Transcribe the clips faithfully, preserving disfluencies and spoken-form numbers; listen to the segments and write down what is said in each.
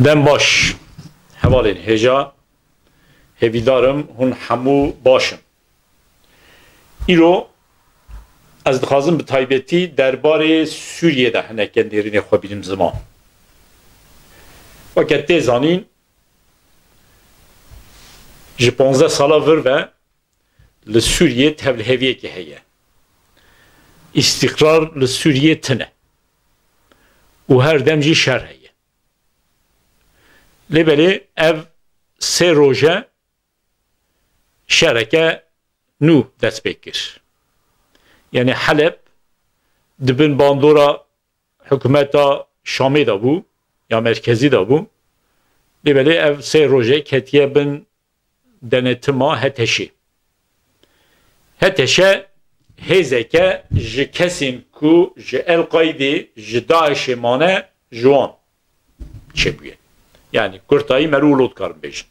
Dem baş, hevalên hêja, hêvîdar im hûn hemû baş in. Îro ez dixwazim bi taybetî derbarê Sûriyê de hineke nêrînê xwe bînim ziman. Weke tê zanîn, ji panzdeh sala vir ve li Sûriyê tevliheviyekê heye. Îstîqrar li Sûriyê tune û her dem jî şer heye. Lê belê ev sê roj e şereke nû dest pê kir. Yanî Heleb di bin bandora hikûmeta Şamê de bû, ya merkezî de bû. Lê belê ev sê roj e ketiye bin denetima HTŞ'ê. HTŞ hêzeke ji kesên ku ji El-Qaîdê, ji DAIŞ'ê mane, ji wan çêbûye. Yanî kurtayî meriv û lot karin bêjin.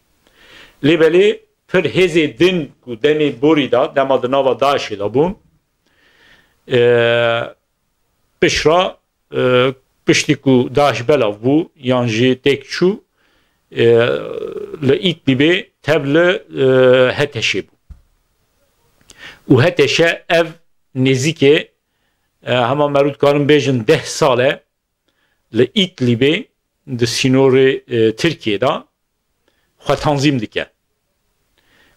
Lê belê pir hêzê din ku demê borî de, dema di nava DAIŞ'ê de bûn, e, pişra, e, piştî ku DAIŞ belav bû yan jî têk çû, e, li Îdlîbê tev li, e, HTŞ'ê bû. Û HTŞ ev nêzîkê, e, hema meriv dikarin bêjin deh sal e, li Îdlîbê di sînorê, e, Tirkiyê de xwe tanzîm dike.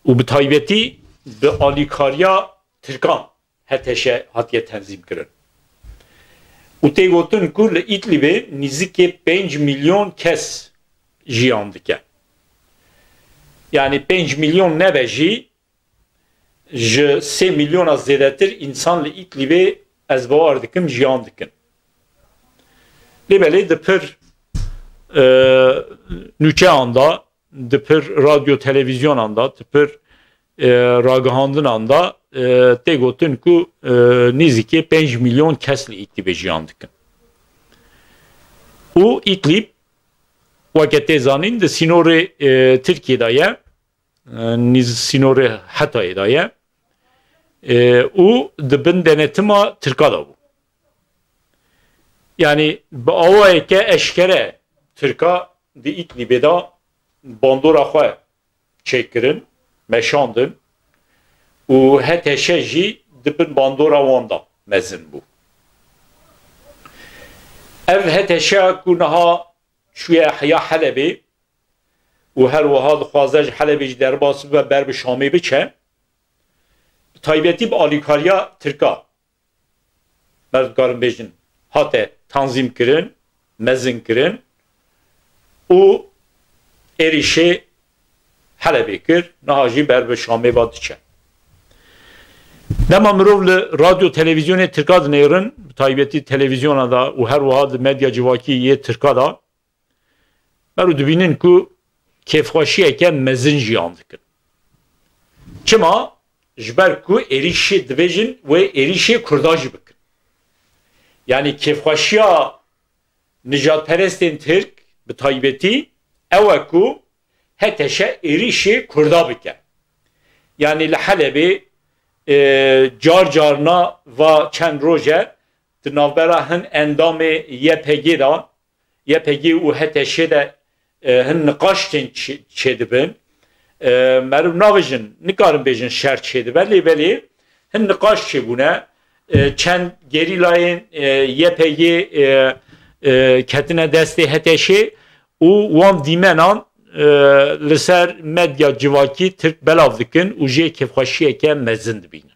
Û bi taybetî bi alîkariya Tirkan HTŞ hatiye tenzîm kirin. Û tê gotin ku li Îdlîbê nîzikê pênc milyon kes jiyan dike. Yanî pênc milyon nebe jî, ji sê milyona zêdetir însan li Îdlîbê, ez bawer dikim, jiyan dikin. Lê belê di pir, e, nûçeyan de, di pir radyo televîzyonan de, di pir, e, ragihandinan de, e, tê gotin ku, e, nêzîkê pênc milyon kes li Îdlîbê jiyan dikin. Û Îdlîb, weke tê zanîn, di sînorê, e, Tirkiyê de ye, e, nîz sînorê Hetayê de ye, e, û di bin denetima Tirka de bû. Yanî bi awayeke eşkere Tirka di Îdlîbê de bandora xwe çêkirin, meşandin û HTŞ jî di bin bandora wan de mezin bû. Ev HTŞ ku niha çûye heya Helebê û her wiha dixwaze ji Helebê jî derbas bibe, ber bi Şamê biçe, bi taybetî bi alîkariya Tirka, me dikarin bêjin, hate tanzîm kirin, mezin kirin û êrîşê Helebê kir, niha jî ber bi Şamê ve diçe. Dema mirov li radyo televîzyonê Tirka dinêrin, bi taybetî televîzyona de û her wiha di medya civakî yê Tirka de, meriv dibînin ku kêfxweşiyeke mezin jiyan dikin. Çima? Ji ber ku êrîşê dibêjin wê êrîşê Kurda jî bikin. Yanî kêfxweşiya nijadperestên Tirk bi taybetî ew e ku HTŞ êrîşê Kurda bike. Yanî li Helebê, e, car carna va çend roj e di navbera hin endamê Y P G de, Y P G û HTŞ de, e, hin niqaş tên çê-, çêdibin. E, meriv nabêjin, nikarin bêjin şer çêdibe, lê belê hin niqaş çêbûne. E, çend gerîlayên, e, Y P G, e, e, ketine destê HTŞ'ê û wan dîmenan, e, li ser medya civakî Tirk belav dikin û jê kêfxweşiyeke mezin dibînin.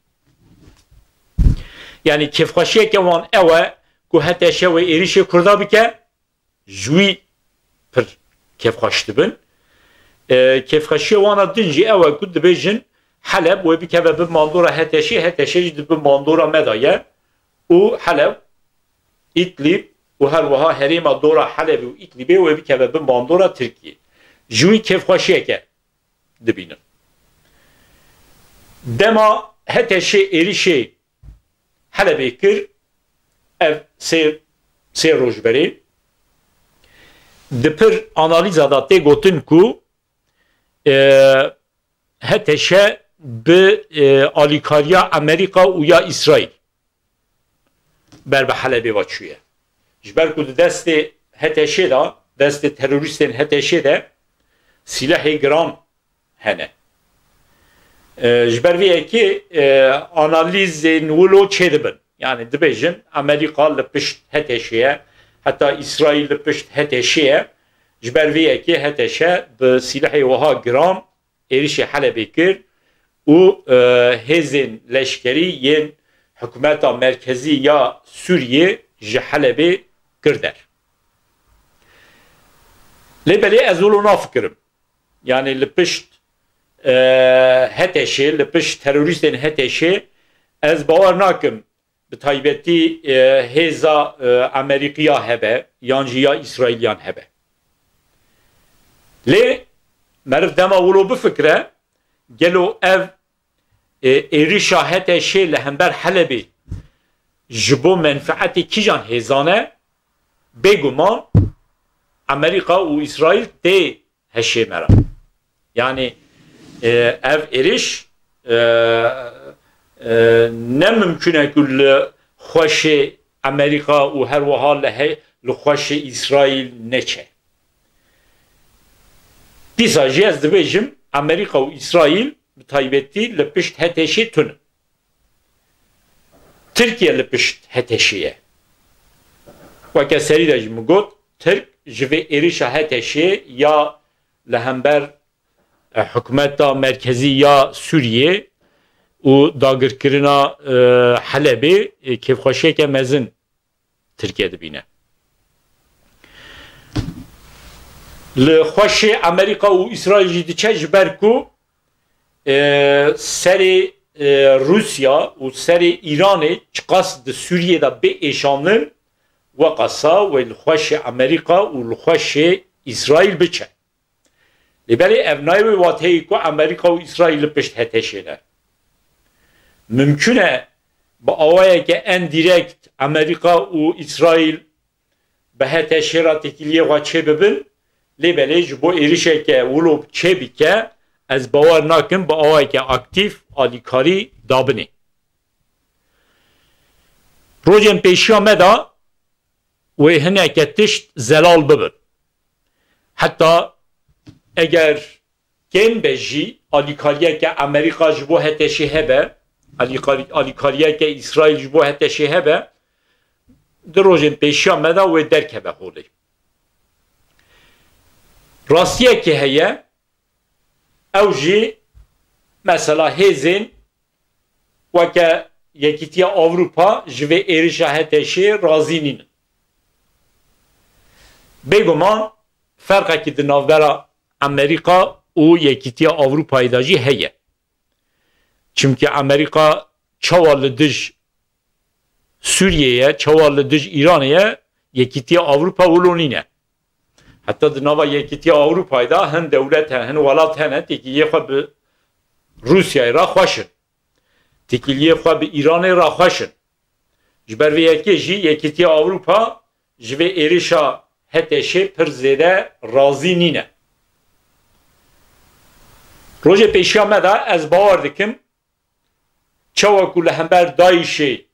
Yanî kêfxweşiyeke wan ew e ku HTŞ wê êrîşê Kurda bike, ji wî pir kêfxweş dibin. E, kêfxweşiya wana din jî ew e ku dibêjin Heleb wê bikeve bin bandora HTŞ'ê, HTŞ jî di bin bandora me de ye û Heleb, Îdlîb û her wiha herêma dora Helebê û Îdlîbê wê bikeve bin bandora Tirkiyê. Ji wî kêfxweşiyeke dibînin. Dema HTŞ'ê êrîşê Helebê kir, ev sê, sê roj berê, di pir analîza de tê gotin ku, e, HTŞ bi, e, alîkariya Amerîka û ya Îsraîl ber bi Helebê ve çûye. Ji ber ku di destê HTŞ'ê de, destê terorîstên H T Ş'ê de sîlehê giran hene. E, ji ber vê yekê, e, analîzên wilo çêdibin. Yani dibêjin Amerîka li pişt H T Ş'ê ye, heta Îsraîl li pişt H T Ş'ê ye. Ji ber vê yekê H T Ş bi sîlehê wiha giran êrişê Helebê kir û, e, hêzên leşkerî yên hikûmeta merkezî ya Sûriyê ji Helebê kir der. Lê belê ez wilo nafikirim. Yani li pişt, e, H T Ş'ê, li pişt terorîstên H T Ş'ê ez bawer nakim bi taybetî, e, hêza, e, Amerîkiya hebe, yan jî ya Îsraîliyan hebe. Lê meriv dema wilo bifikire, gelo ev, e, êrişa H T Ş'ê li hember Helebê ji bo menfeetê kîjan hêzan e? Bêguman Amerîka û Îsraîl tê heşê me re. Yani, e, ev êriş, e, e, ne mimkun e ku li xweşê Amerîka û her wiha li he-, li xweşê Îsraîl neçe. Dîsa jî ez dibêjim, Amerîka û Îsraîl bi taybetî li pişt H T Ş'ê tune. Tirkiye li pişt H T Ş'ê ye. Weke serî de jî min got, Tirk ji vê êrişa H T Ş'ê ya li hember, e, hikûmeta merkezî ya Sûriyê û dagirkirina, e, Helebê, e, kêfxweşiyeke mezin Tirkiye dibîne. Li xweşê Amerîka û Îsraîl jî diçe, ji ber ku, e, serê, e, Rûsya û serê Îranê çiqas di Sûriyê de bê êşandin, weqasa wê li xweşê Amerîka û li xweşê Îsraîl biçe. Lê belê ev nayê wê wateyê ku Amerîka û Îsraîl li pişt H T Ş'ê ne. Mimkun e bi awayeke endirekt Amerîka û Îsraîl bi H T Ş'ê re têkiliyê xwe çêbibin, lê belê ji bo êrişeke wilo çêbike, ez bawer nakim bi awayeke aktîf alîkarî dabinê. Rojên pêşiya me de wê hineke tişt zelal bibin. Heta eger kêm be jî alîkariyeke Amerîka ji bo H T Ş'ê hebe, alîkar-, alîkariyeke Îsraîl ji bo H T Ş'ê hebe, di rojên pêşiya me de wê derkeve holê. Rastiyekê heye, ew jî mesela hêzên weke Yekîtiya Ewropa ji vê êrişa H T Ş'ê razî nînin. Bêguman ferqekî di navbera Amerîka û Yekîtiya Ewropayê de jî heye. Çimkî Amerîka çawa li dij Sûriyê ye, çawa li dij Îranê ye, Yekîtiya Ewropa wilo nîne. Heta di nava Yekîtiya Ewropayê de hin dewlet hene, hin welat hene, têkiliyê xwe bi Rûsyayê re xweş in. Têkiliyê xwe bi Îranê re xweş in. Ji ber vê yekê jî Yekîtiya Ewropa ji vê êrişa H T Ş'ê pir zêde razî nîne. Rojê pêşiya me de ez bawer dikim, çawa ku li hember DAIŞ'ê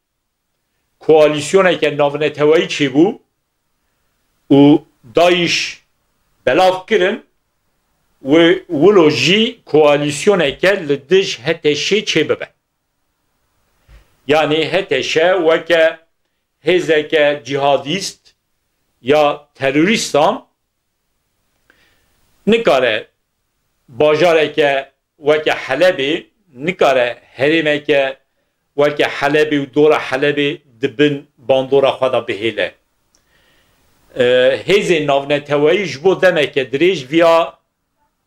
koalîsyoneke navneteweyî çêbû û DAIŞ belav kirin, wê wilo jî koalîsyoneke li dij H T Ş'ê çêbibe. Yanî H T Ş weke hêzeke cîhadîst ya terorîstan nikare bajareke weke Helebê, nikare herêmeke weke Helebê û dora Helebê di bin bandora xwe de bihêle. E, hêzên navneteweyî ji bo demeke dirêj viya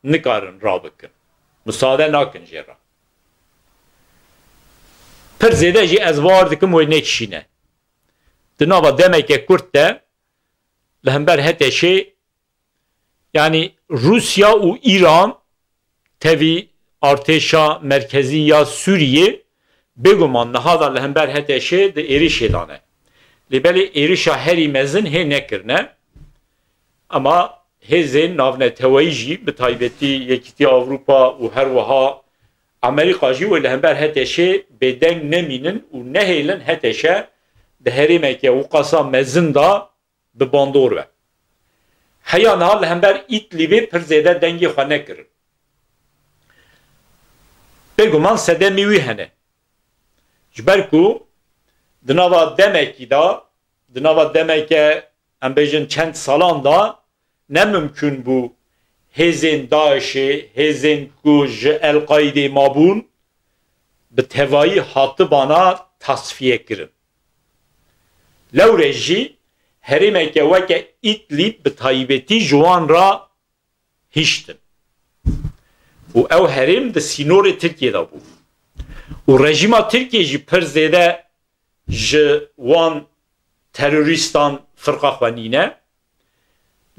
nikarin rabikin. Misade nakin jê re. Pir zêde jî ez bawer dikim wê nekişîne. Di nava demeke kurt de li hember H T Ş'ê, yanî Rûsya û Îran tevî artêşa merkezî ya Sûriyê bêguman niha de li hember H T Ş'ê di êrişê de ne. Lê belê êrişa herî mezin hê nekirine. Ema hêzên navneteweyî jî, bi taybetî Yekîtiya Ewropa û her wiha Amerîka jî wê li hember H T Ş'ê bêdeng nemînin û nehêlin H T Ş di herêmeke wiqasa mezin de bi bandor be. Heya niha li hember Îdlîbê pir zêde dengê xwe nekirin. Bêguman sedemê wî hene. Ji ber ku di nava demekî de, di nava demeke, em bêjin, çend salan de ne mimkûn bû hêzên DAIŞê, hêzên ku ji El-Qaîdê mabûn, bi tevayî hatibana tasfiye kirin. Lewre jî herêmeke weke Îdlîb bi taybetî ji wan re hiştin. Û ew herêm di sînorê Tirkiyê de bû. Û rejîma Tirkiyê jî pir zêde ji wan terorîstan firqa xwe nîne.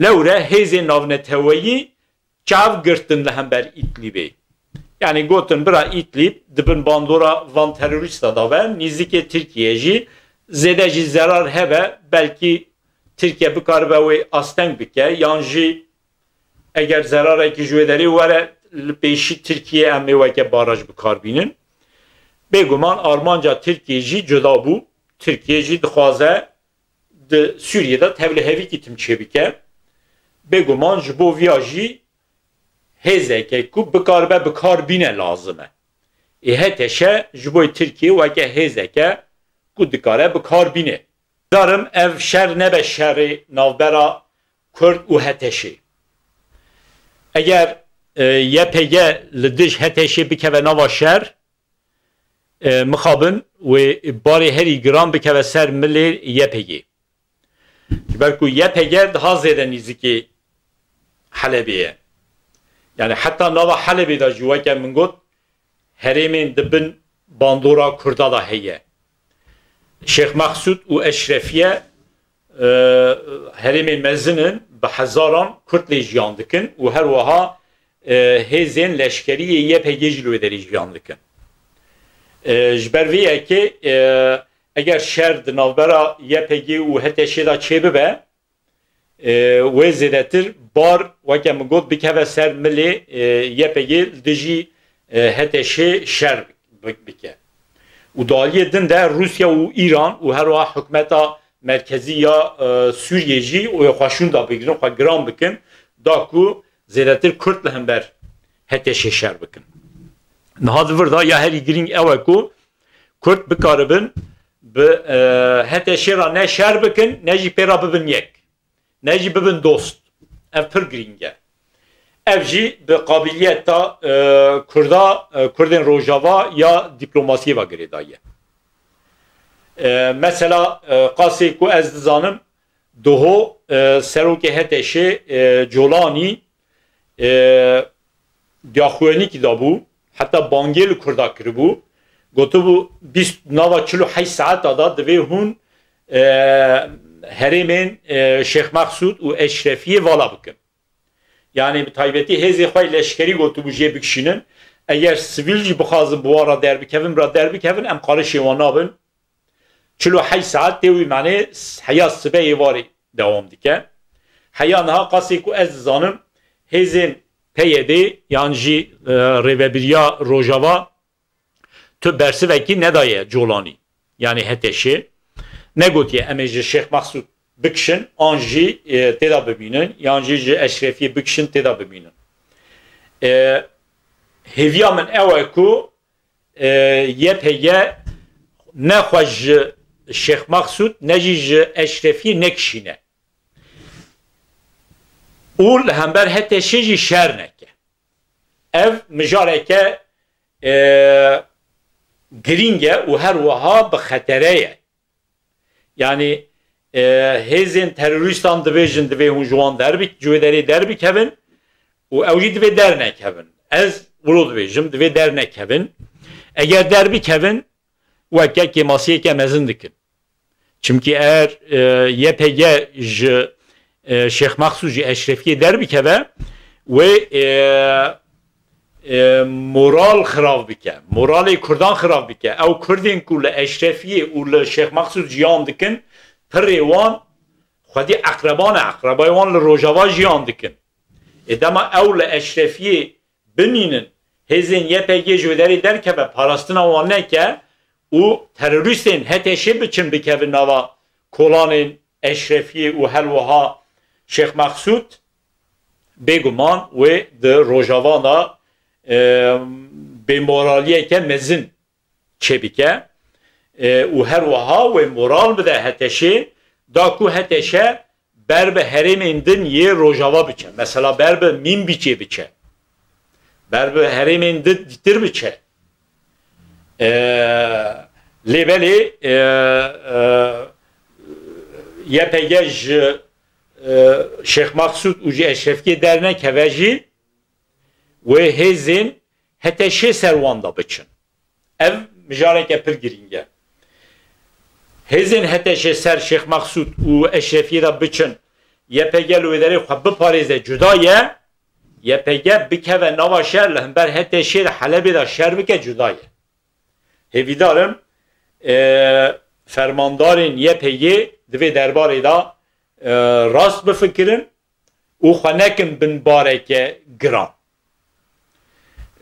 Lewre hêzên navneteweyî çav girtin li hember Îdlîbê. Yanî gotin, bira Îdlîb di bin bandora van terorîsta de be, nîzikê Tirkiye jî, zêde jî zerar hebe, belkî Tirkiye bikaribe wê asteng bike, yan jî eger zerarekî ji wê derê were, li pêşî Tirkiye em ê weke baraj bi kar bînin. Bêguman armanca Tirkiye jî cuda bû. Tirkiye jî dixwaze di Sûriyê de tevlihevîkî tim çêbike. Bêguman ji bo viya jî hêzeke ku bikaribe bi kar bîne lazim e. Ê HTŞ ji bo Tirkiye weke hêzeke ku dikare bi kar bîne. Darim ev şer nebe şerê navbera Kurd û HTŞê. Eger, e, YPG li dij HTŞê bikeve nava şer, e, mixabin wê barê herî giran bikeve ser milê YPGê. Ji ber ku YPG daha zêde nîzikê Helebê ye. Yani heta nava Helebê de jî, weke min got, herêmên di bin bandora Kurda de heye. Şêx Mexsûd û Eşrefiye, e, herêmên mezin in, bi hezaran Kurd lê jiyan dikin û her wiha, e, hêzên leşkerî yê YPG jî li wê derê jiyan dikin. E, ji ber vê yekê, e, eger şer di navbera YPG û HTŞê de çêbibe, e, wê zêdetir bar, weke min got, bikeve ser milê, e, YPG li dijî, e, HTŞê şer bi-, bike. Û di aliyê din de Rûsya û Îran û her wiha hikûmeta merkezî ya, e, Sûriyê jî wê xwe şûnda bigirin, xwe giran bikin, da ku zêdetir Kurd li hember HTŞê şer bikin. Niha di vir de ya herî girîng ew e ku Kurd bikaribin bi, e, HTŞê re ne şer bikin, ne jî pê re bibin yek. Ne jî bibin dost. Ev pir girîng e. Ev jî bi qabiliyeta, e, Kurda, e, Kurdên Rojava ya dîplomasiyê ve girêdayî ye. E, mesela, e, qasê ku ez dizanim, Doho, e, serokê HTŞê, e, Colanî, e, diyaxuyenîkî dabû, heta bangê li Kurda kiribû, gotibû, bîst, nava çil û heşt saeta da divê hûn, e, herêmên, e, Şêx Mexsûd û Eşrefiyê vala bikin. Yani bi taybetî hêzê xwe leşkerî gotibû jê bikişînin. Eger sivîl jî bixwazin bi wan re derbikevin, bi re derbikevin, em qarişê wan nabin. Çil û heşt saet tê wî, manê heya sibe êvarê dewam dike. Heya niha qasê ku ez dizanim, hêzên PYDê yan jî, e, Rêvebiriya Rojava tu bersivekî nedaye Colanî. Yani HTŞê negotiye em ê ji Şêx Mexsûd bikişin, an jî, e, têda bimînin, yan jî ji Eşrefiyê bikişin, têda bimînin. E, hêviya min ew e ku, e, YPG ne xwe ji Şêx Mexsûd ne jî ji Eşrefiyê nekişîne. Û li hember HTŞê jî şer neke. Ev mijareke, e, girîng e û her wiha bi xetere ye. Yani, e, hêzên terorîstan dibêjin, divê hûn ji wan derbik-, ji wê derê derbikevin û ew jî divê dernekevin. Ez wilo dibêjim, divê dernekevin. Eger derbikevin, weke kêmasiyeke mezin dikin. Çimkî eger, e, YPG ji, e, Şêx Mexsûd, ji Eşrefiyê derbikeve, wê, e, e, moral xirav bike, moralê Kurdan xirav bike. Ew Kurdên ku li Eşrefiyê û li Şêx Mexsûd jiyan dikin, pirê wan xwedî eqreban e, eqrebayê wan li Rojava jiyan dikin. Ê dema ew li Eşrefiyê bimînin, hêzên YPG ji wê derê derkeve, parastina wan neke û terorîstên HTŞê biçin bikevin nava kolanên Eşrefiyê û her wiha Şêx Mexsûd bêguman wê di Rojava de, e, bêmoraliyeke mezin çêbike, e, û her wiha wê moral bide HTŞ'ê, da ku HTŞ ber bi herêmên din yê Rojava biçe. Mesela ber bi Mînbîçê biçe. Ber bi herêmên din dîtir biçe. E, lê belê, e, e, YPG ji, e, Şêx Mexsûd û ji Eşrefiyê dernekeve jî wê hêzên HTŞ'ê ser wan de biçin. Ev mijareke pir girîng e. Hêzên HTŞ'ê ser Şêx Mexsûd û Eşrefiyê de biçin, YPG li wê derê xwe biparêze cuda ye, YPG bikeve nava şer li hember HTŞ'ê li Helebê de şer bike cuda ye. Hêvîdar im, e, fermandarên YPG'ê di vê derbarê de, e, rast bifikirin û xwe nekin bin bareke giran.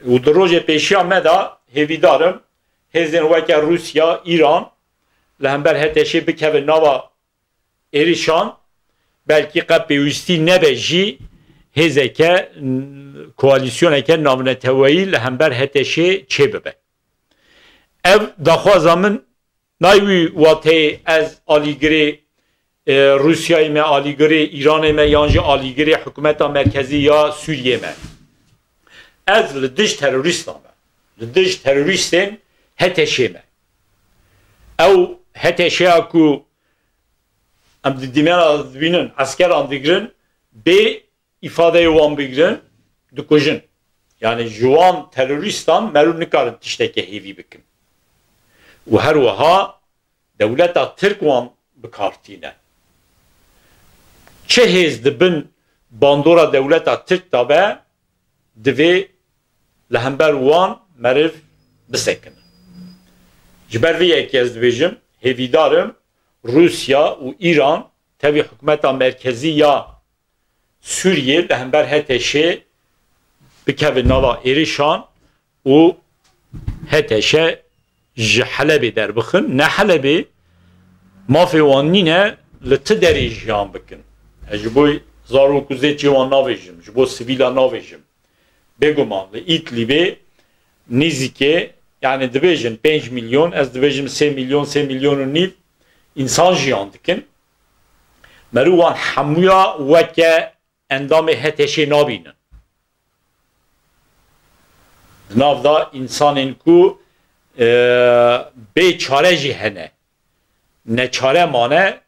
Û di rojê pêşiya me de hêvîdar im hêzên weke Rûsya, Îran li hember HTŞ'ê bikevin nava êrişan, belkî qet pêwîstî nebe jî hêzeke, koalîsyoneke navneteweyî li hember HTŞ'ê çêbibe. Ev daxwaza min nayê wî wateyê ez alîgirê, e, Rûsyayê me, alîgirê Îranê me yan jî alîgirê hikûmeta merkezî ya Sûriyê me. Ez li dij terorîstan me. Li dij terorîstên HTŞ'ê me. Ew HTŞ'ya ku em di dîmena dibînin, eskeran digirin, bê îfadeyê wan bigirin, dikujin. Yani ji wan terorîstan merû nikarin tişteke hêvî bikin. Û her wiha dewleta Tirk wan bi kar tîne. Çi hêz di bin bandora dewleta Tirk de be, divê li hember wan meriv bisekinin. Ji ber vê yekê ez dibêjim, hêvîdar im Rûsya û Îran tevî hikûmeta merkezî ya Sûriyê li hember HTŞ'ê bikevin nava êrişan û HTŞ ji Helebê derbixin. Ne Helebê, mafê wan nîne li ti derê jiyan bikin. Ez ji bo zarok û zêçê wan navêjim, ji bo sivîla navêjim. Bêguman li Îdlîbê nêzîkê, yani dibêjin pênc milyon, ez dibêjim sê milyon, sê milyon û nîv însan jiyan dikin. Merû wan hemûya weke endamê HTŞ'ê nabînin. Di nav de însanên ku, e, bê çare jî hene, neçare mane,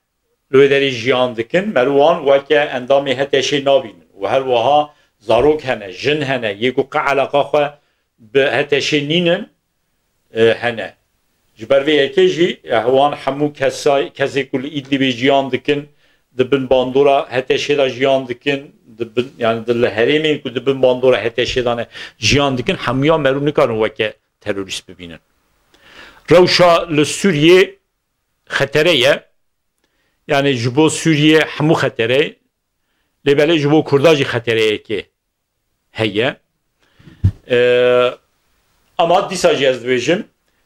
li wê derê jiyan dikin, merû wan weke endamê HTŞ'ê nabînin. Û her wiha zarok hene, jin hene, yê ku qe eleqa xwe bi HTŞ'ê nînin, e, hene. Ji ber vê yekê jî, e, wan hemû kesa-, kesê ku li Îdlîbê jiyan dikin, di bin bandora HTŞ'ê de jiyan dikin, di bin, yani di li herêmên ku di bin bandora HTŞ'ê de ne jiyan dikin, hemûya merû nikarin weke terorîst bibînin. Rewşa li Sûriyê xetere ye. Yani ji bo Sûriyê hemû xetere ye. Lê belê ji bo Kurda jî xetereyekê heye. Ee, ama dîsa jî ez dibêjim,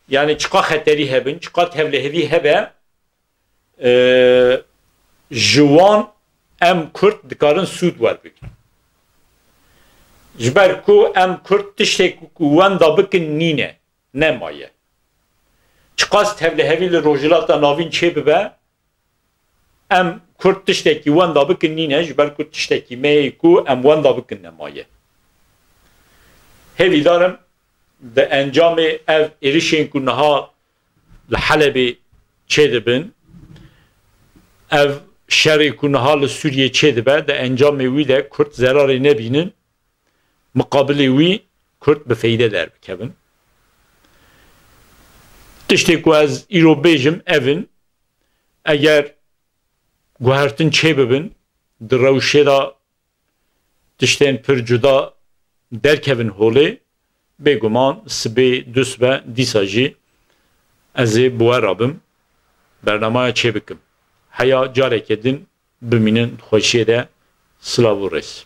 yani çiqa xeterî hebin, çiqa tevlihevî hebe, ee, ji wan em Kurd dikarin sûd werbigirin. Ji ber ku em Kurd tiştê ku wenda bikin nîne, nemaye. Çiqas tevlihevî li Rojhilata Navîn çêbibe, em Kurd tiştekî wenda bikin nîne, ji ber ku tiştekî me yê ku em wenda bikin nemaye. Hêvîdar im di encamê ev êrişên ku niha li Helebê çêdibin, ev şerê ku niha li Sûriyê çêdibe, di encamê wî de Kurd zerarê nebînin, miqabilê wî Kurd bi feyde derbikevin. Tiştê ku ez îro bêjim ev in, eger guhertin çêbibin, di rewşê de tiştên pir cuda derkevin holê, bêguman sibê dusbe dîsa jî ez ê bi we re bim, bernamaya çêbikim. Heya careke din bimînin di xweşiyê de, silav û rêz.